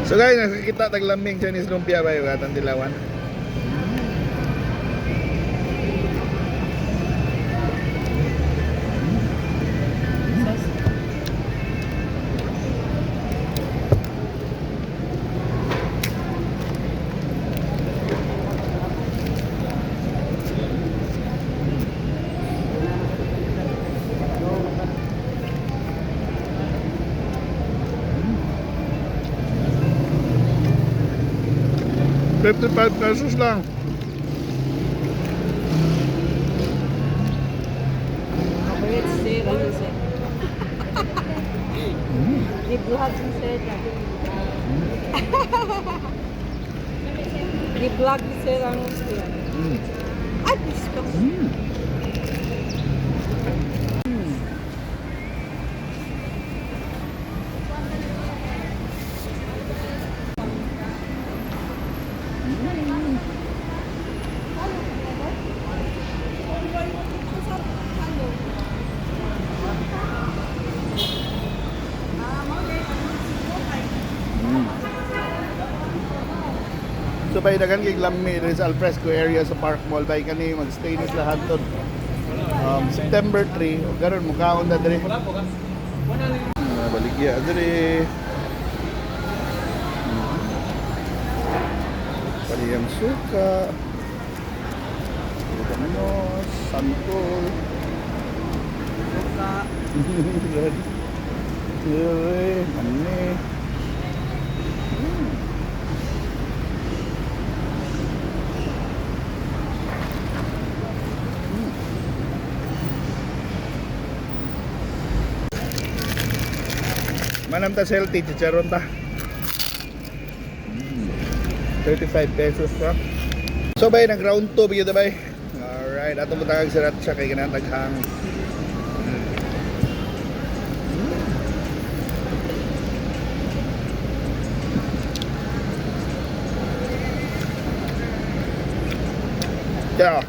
So guys, nakakita taglaming Chinese lumpia ba yung atang dilawan? Sauce. ₱55 lang. Paborito sir, ano sir? Ni-vlog ni sir na. Ni-vlog ni sir ang sir. Ay, please ko. So bay dagan kay lami diri sa alfresco area sa Park Mall bay kani magstay ni sila hantod September 3 o karon mukaon na diri. Baligya diri. Paliyang suka. Ano, santol. Suka. Diri, mani. Manam ta healthy, chicharon ta. ₱35 pa. So bay, nag round 2 bigyo ta bay. Alright, ato mo tagag sriracha kay ganang taghang. Yeah.